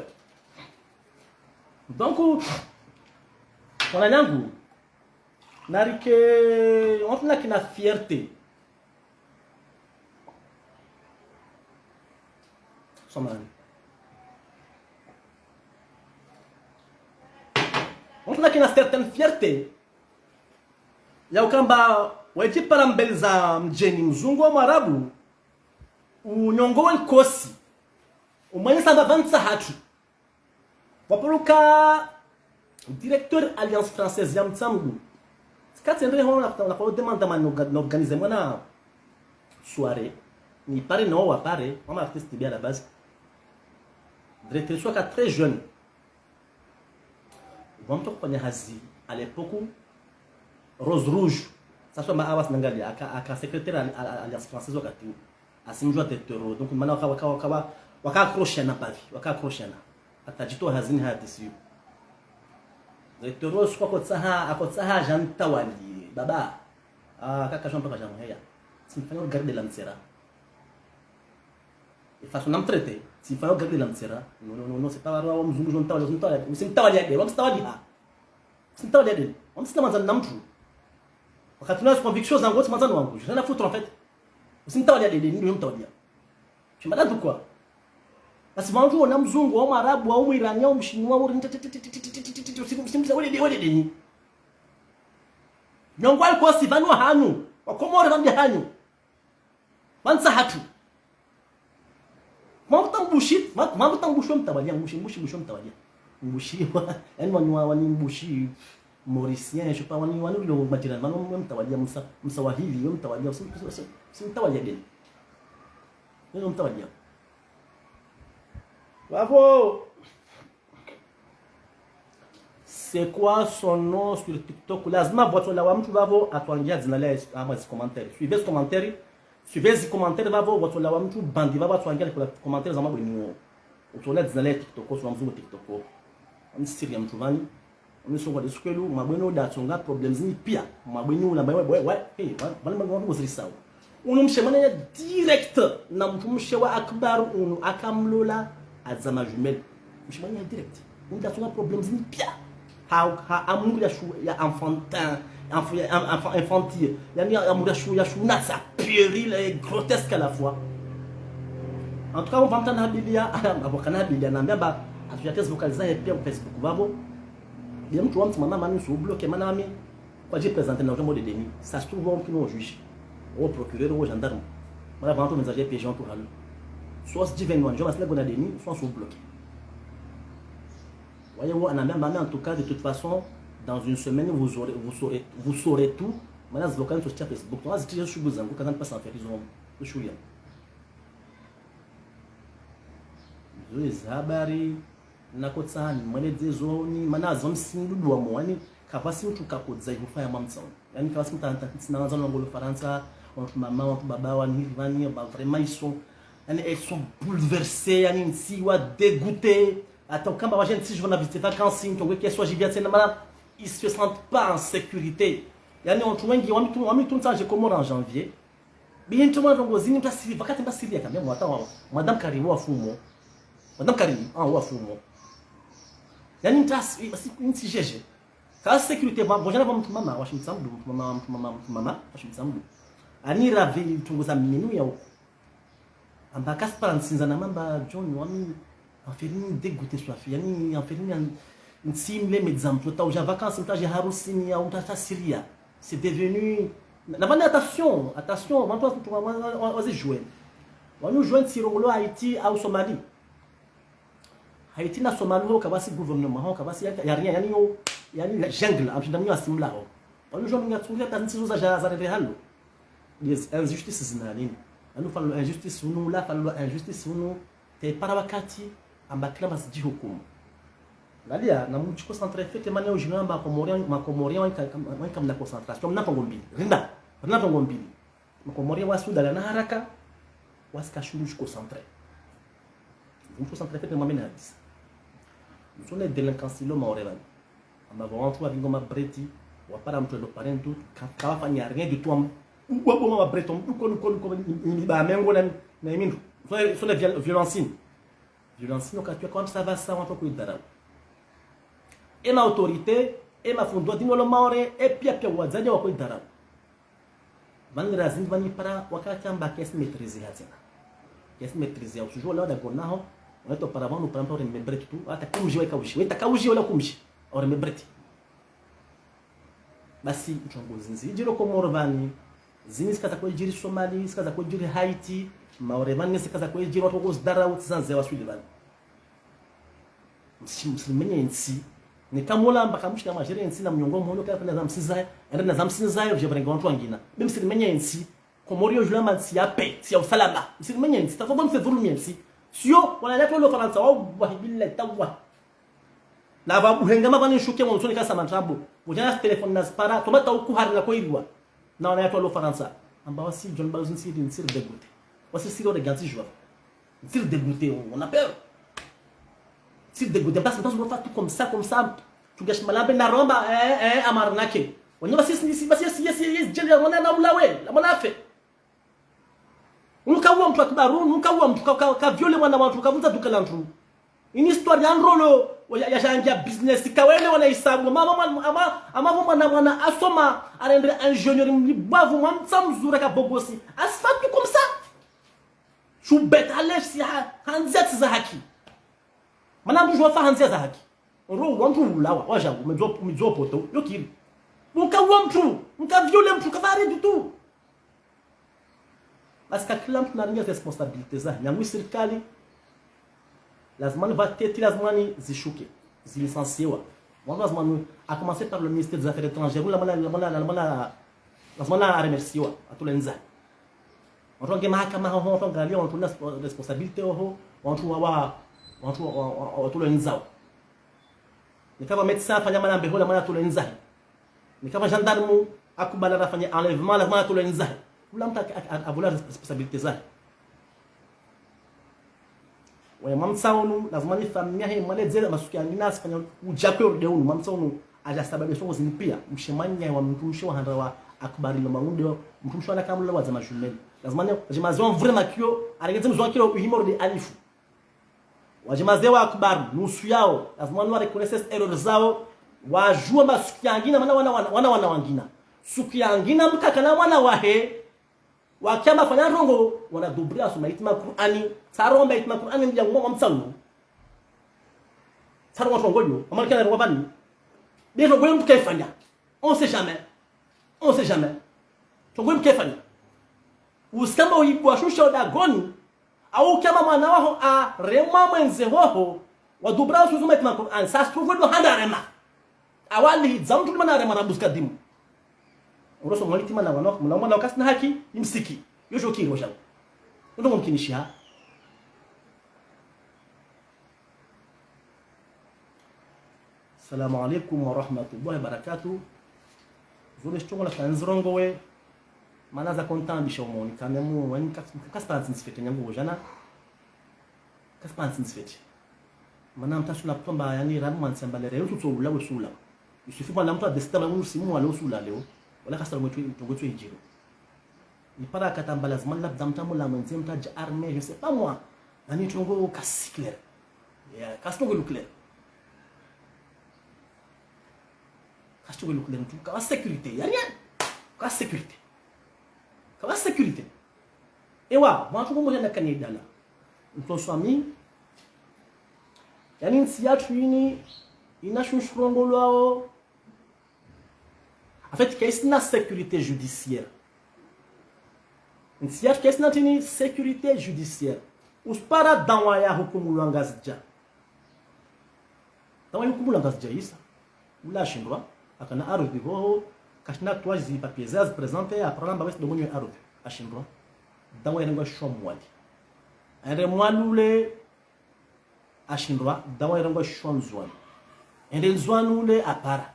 Donc, wananyangu, narike, wantru naki na fierté. Samahani. Wantru naki na certaine fierté. Ya ukamba, wedji para mbeli za mdjeni mzungu wa mwarabu, unyongo wa likosi. Umwanyisa amba pvantsi hatru. Wapvuluka directeur Alliance Française ya Mtsamdu. Tsikatsi ndre ho na, na, na kwa demanda ma na orga-, na organiser mwana soirée. Ni pare na wa pare, mama artiste bien à la base. Directeur soit très jeune. Wa mtru kufanya hazi à l'époque, Rose Rouge. Sasa ma awas nangali, aka, aka secrétaire à, à, à Alliance Française wakati. Asimjua directeur Rose. Donc, mana waka, waka, waka, waka, waka accroché na pavi, waka accroché na. Hata djitowa hazini ha T C U. Directeur Rose, kwa kotsaha, akotsaha, jantawali, baba. Ah, kaka, jompa, kajamuheya. Simfanya regarder la mtsera. E façon na mtraiter, simfanya regarder la mtsera. Non, non, non, non, c'est pas vrai, wa mzungu, jantawali, usimtawali, usimtawali ya de, wa mstawali ha. Usimtawali ya de, wa msina manzani na mtru. Wakati una conviction zangu, wote manzani wangu, je n'en ai foutre en fait. Usimtawali ya de, de, ni mtawali ya. Je m'en fous quoi. Basi wantru wona mzungu, wa mwarabu, wa mwirani, wa mshinwa, wa usi-, usi-, usi-, usi-, usi-, usi-, usi-, usi-, usi-, usi-, usi-, usi-, nyongo alikosi pvanu hanyu, wa Komori pvambi hanyu. Pvantsi hatru. Mambo ta mbushi, ma-, mambo ta mbushi wa mtawalia, mbushi, mbushi, mbushi wa mtawalia. Mbushi wa, yani wani wa, wani mbushi mauricien, je sais pas, wani, wani ulio majirani, wani wa mtawalia, msa, msawahili, wa mtawalia, si, si, si, si mtawalia deni. Nini mtawalia? Bravo. C'est quoi son nom sur TikTok ? Lazima pvwatsola wa mtru pvapvo atwangia dzina lahe, ama zi commentaires. Suivez ce commentaire. Suivez zi commentaires pvapvo, pvwatsola wa mtru bandi pvapvo atwangia likula commentaires za mabweni wo. Utsola dzina lahe TikTok, utsola mzungu TikTok. Ani siri ya mtru pvani. Ani songo de sukelu, mabweni wo da tsonga problèmes ni pia. Mabweni wo na mabweni, ouais, ouais, hey, pvani, pvani, pvani, pvani, pvani, pvani, Unu mshe mwana ya direct, na mtru mshe wa Akbar unu akamlola aza ma jumelles. Mshe mwana ya direct. Unu da tsonga problèmes ni pia. Ha, ha amour ya shu, ya enfantin, Enfant, enfant, infantile. Yaani, ya, ya mura shu, ya shu nasa, puéril et grotesque à la fois. En tout cas, on va m'tana habilia, abo kana habilia, na mbiamba, atu ya tezi vocaliser ya pia Facebook, babo. Bien, mtu wa mtu, maman, mami, sous bloqué, maman, mami. Kwa dji présenter na ujambo de deni. Ça se trouve, on peut nous juger. Au procureur, au gendarme. Voilà, vraiment, tout message piégé en tout cas. Soit se divine, on, je m'assène qu'on a deni, soit on se bloque. Voyez-vous, on a même, en tout cas, de toute façon, dans une semaine, vous aurez, vous saurez, vous saurez tout. Mana zi vocaliser sur Facebook. Mana zi tije shubu zangu, quand même pas en faire, ils ont le chouïa. Zo ezi habari, nako tsani, mwene dze zoni, mana zo msindu dua mwani, kapvasi mtu kakodza ihufaya mamtsaoni. Yaani kapvasi mtu anta, tsina wanza nongolo Farantsa, wantru mama, wantru baba, wani, wani, ba vraiment, ils sont, yaani, ils sont bouleversés, yaani, ntsi wa dégoûtés. Attends, quand bah, j'ai une si je vais visiter vacances, donc, que soit j'y viens, c'est normal, ils se sentent pas en sécurité. Yaani, wantru wengi, wami tu, wami tu, ça, j'ai commencé en janvier. Bihi ntuma ndrongo zini mtasiri, wakati mtasiri ya kamia mwata wa, Madame Karim wa fumo. Madame Karim, ah, wa fumo. Yaani mtasiri, basi, ntsi jeje. Ka sécurité, ba, bojana ba mtu mama, washi mtsamdu, mtu mama, mtu mama, mtu mama, washi mtsamdu. Ani ravi, tunguza minu ya uku. Amba Kaspar nsinza na mamba John, wami, enferini dégoûté swafi, yaani enferini an-, ntsi mle medza mtu, ta uja vacances, mta je harusini ya, mta ta Syria. C'est devenu, na, na, attention, attention, wantru wa, wa, wa, wa, wazi jouer. Wanu jouer ntsi rongolo Haïti au Somalie. Haïti na Somalie ho kapvasi gouvernement, ho kapvasi ya, ya rien, yaani yo, yaani la jungle, amshinda mnyo asimla ho. Wanu jouer mnyo tsungulia ta ntsi zo za ja, za rende halo. Des injustices zina nini? Anu falo injustice unu, la falo injustice unu, te para wakati, amba kila masi jihukumu. Angalia, na mdji concentré fete mana ujina amba Comoriens, ma Comoriens, wanka, wanka mna concentration, mna ndrongo mbili. Rinda, mna ndrongo mbili. Ma Comoriens wa Sudala na haraka, wasika shuru shi concentré. Mdji concentré fete mwa mena hadisa. Msone délinquance lo Maore vani. Amba vwa wantru wa vingo mabreti, wapara mtru ndo pare ndu, ka, kawafanya rien du tout, am, wa boma mabreti, am, uko, uko, uko, ba mengo na, na imindru. Sone, sone viol-, violence. Violence no katiwa kwa msava sa wantru kuidharau. E ma autorité, e mafundi wa dini wa lo Maore, e pia pia wadzadze wakoidharau. Vani razini vani para wakati amba kesi maîtrise hatsena. Kesi maîtrise ya usujo wala wada gonaho, wanato para vanu para mpare mebreti tu, hata kumji weka uji, weta kauji wala kumji, ore mebreti. Basi, ntrongo zinzi, ijiro Komoro vani, zini sikaza kwe jiri Somali, sikaza kwe jiri Haïti, Maore vani, sikaza kwe jiri wantru wakosidharau, tsi zanze waswili vani. Msi-, msilimenye ntsi. Ni kamola amba kamushika majere ntsi na mnyongo mhono kaya kwenda za msizaye, enda na za msizaye, vje vrenge wantru wangina. Be msilimenye ntsi. Komori yo jula ma ntsi ya paix, ntsi ya usalama. Msilimenye ntsi. Tafo mse dhulumie ntsi. Sio, wana leto lo Farantsa, wa, wa, billahi, tawa. Na va buhenga ma vani shuke mwa msoni kasa mantrabu. Mujana téléphone na spara, toma ta uku hari na koirwa. Na wana yatwa lo Farantsa. Amba wasi John Balozi ntsi, ntsi dégoûté. Wasi siro de ganti joie. Ntsi dégoûté, on a peur. Ntsi dégoûté, parce que, parce que on fait tout comme ça, comme ça. Tu gâches malambe na romba, eh, eh, amarnake. On y va, si, si, si, si, si, si, si, je le, on a, on a, on a fait. Unuka uwa mtru akibaru, unuka uwa mtru ka, ka, ka viole mwana wa mtru, ka vunza duka la mtru. Ini histoire ya ndrolo, ya, ya jangia business, kawele wana hisabu, ama, ama, ama, ama, ama, mwana, mwana, asoma, arendre ingénieur, mlibavu, mwa mtsa mzura ka bogosi. Asifatu comme ça. Shubet, ale, si ha, hanzia tsi za haki. Mana mtru jwa fa hanzia za haki. Ro, wantru ulawa, waja, umedzo, umedzo poto, yo kiri. Uka uwa mtru, uka viole mtru, ka vari du tout. Parce que kila mtru na ringa responsabilité za, nyangu sirikali, lazima ni vateti, lazima ni zishuke, zilicenciwa. Wantru lazima ni, à commencer par le ministère des Affaires étrangères, la mana, la mana, la mana, lazima na remerciwa, atule nza. Wantru wange mahakama ho, wantru angalia, wantru na responsabilité ho, wantru wa, wa, wantru wa, wa, wa, watule nza. Nikava médecin afanya mana mbeho la mana atule nza. Nikava gendarme akubala rafanya enlèvement la mana atule nza. Kula mtru a, a, a, avula responsabilité za. Waye mwa mtsaunu, lazima ni famille he, mwaledzele masuki angina asifanya uja kwe urde unu, mwa mtsaunu, aja sababu ya songo zini pia, mshe manya wa mtru mshe wa handra wa akubali lo maunde, mtru mshe wa nakamula wa zama jumelle. Lazima ni, jemazi wa mvure makio, arengeze mzo wa kio uhimo urde alifu. Wajemazi wa akubali, nusu yao, lazima ni wa reconnaissance erreur zao, wajua masuki angina, mana wana, wana, wana, wana wangina. Suku yangina mkaka na mwana wahe, wakiamba fanya ndrongo, wana dubri asoma hitima Kur'ani. Tsaro amba hitima Kur'ani, mdja ngoma mtsaunu. Tsaro wa ndrongo yo, amarikana ndrongo pvani. Be ndrongo yo mtu kaifanya. On sait jamais. On sait jamais. Ndrongo yo mtu kaifanya. Usikamba uibwa shusha udagoni, au kiamba mwana waho arema mwendze hoho, wadubra usuzuma hitima Kur'ani, ça se trouve ndo handa arema. Awali hidza mtu limana arema na buska dimu. Uroso mwali tima na wana, mwana mwana kasina haki, imsiki. Yo djo kiri wa djau. Ndo mkinisha. Assalamu alaikum wa rahmatullahi wa barakatuh. Zo nde shitrongo la kanzirongowe, mana za kontambi sha umoni, kanemu, wani kas-, kasipantsi ntsifete nyangu wojana. Kasipantsi ntsifete. Mana mtasula ptomba, yani, rabu mwansi amba lere, yo tutso ula, we sula. Il suffit mwana mtu adesida mwana munu simu wale usula leo. Wala kasala mwetu, tongo tu hijiro. Ni para katamba lazima labda mtamu la mwendze mtadja armé, je sais pas moi. Nani ndrongo kasi clair. Ya, kasi ndrongo lu clair. Kasi ndrongo lu clair, mtu, kawa sécurité, ya rien. Kawa sécurité. Kawa sécurité. Ewa, mwa ndrongo moja na kani dala. Mtu swami. Yani ntsi yatru ini, ina shunshurongolwao. En fait, kaisina sécurité judiciaire. Ntsi yatru kaisina tini sécurité judiciaire. Usipara dawa ya hukumulwa Ngazidja. Dawa ya hukumulwa Ngazidja isa. Ula ashindwa, akana ardhi hoho, kashina twaji zi papiers za zi présenter, apara namba wesi dongonyo ardhi. Ashindwa. Dawa ya rengwa shwa mwali. Ende mwali ule, ashindwa, dawa irengwa shwa Ndzuani. Ende Ndzuani ule apara.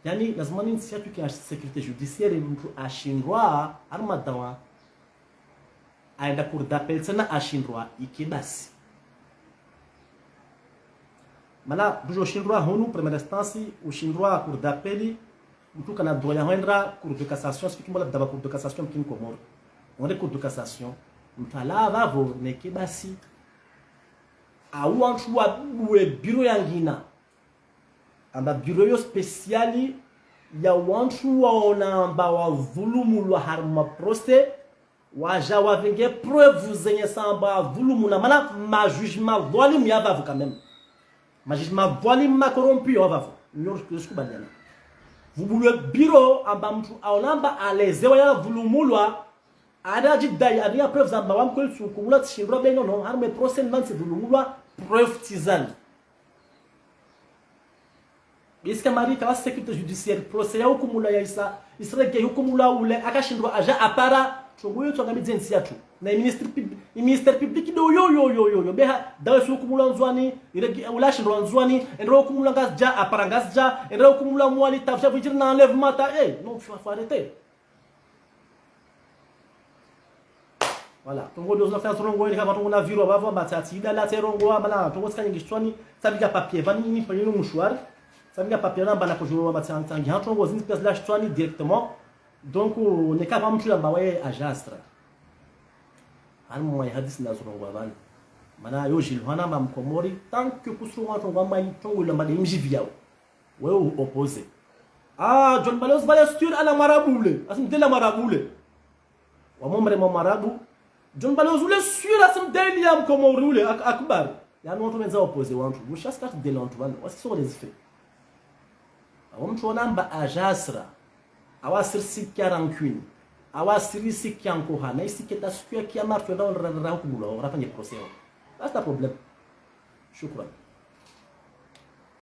Yani, lazima ni ntsi yatru ke ya sécurité judiciaire, mtu ashindwa, harumwa dawa. Aenda cour d'appel tsena ashindwa, ike basi. Mana, bujo shindwa hunu, première instance, ushindwa cour d'appel, mtu kana droit ya hwenda Cour de cassation, sifiki mbola daba Cour de cassation mkini Komoro. Wende Cour de cassation, mtu ala vavo neke basi. Au wantru wabuwe bureau yangina. Amba bureau yo spécial ya wantru waona amba wadhulumulwa harumwa procès, waja wavinge preuve zenye samba wadhulumuna. Mana majuge madhwalimu ya vavo quand même. Majuge madhwalimu ma corrompus ya vavo. Nyo sikubaliana. Vubuwe bureau amba mtu aona amba alezewa yadhulumulwa, ada jidai, ada ya preuve zamba wa mkweli tsukumulwa tsishindwa be nono, harumwa procès nantsi dhulumulwa, preuve tsizani. Biska mari kawa sécurité judiciaire, procès ya hukumulwa ya isa, isirege hukumulwa ule, akashindwa aja apara, trongo yo tronga midze ntsi yatru. Na ministère pub-, ministère public do yo, yo, yo, yo, yo, beha, dawe su hukumulwa Ndzuani, irege, ula shindwa Ndzuani, ende hukumulwa Ngazidja, apara Ngazidja, ende hukumulwa Mwali, tafsha vijiri na enlèvement ta, eh, non, faut, faut arrêter. Voilà. Trongo ndo zina fanya trongo ni kama trongo na virwa vavo, amba tsi atsi ida la trongo, amba la trongo tsika nyingi shitswani, tsavinga papier, vani ini pa yinu mshwari, tsavinga papier na amba na kujuru amba tsangi ha trongo zini pia zila shitswani directement. Donc, neka va mtu yamba we ajastra. Ani mwa hadisi na trongo vani. Mana yo jilhwana ma mkomori, tant que kusuru wa trongo amba trongo ila made mjivi yao. Wewe u opposé. Ah, John Balozi vale sûr ala mwarabu ule. Asimdele mwarabu ule. Wamomre mwa mwarabu. John Balozi ule sûr asimdele ya mkomori ule ak-, akbar. Yani wantru wendza opposé wantru. Mushasi katsi dele wantru vanu. Wasi sont les faits. Awa mtu wonamba ajastra. Awa sirisi kia rancune. Awa sirisi kia nkoha. Na isi keta siku ya kiyama ratu wenda ra, ra, ra hukumulwa, ra fanye procès. That's the problem. Shukran.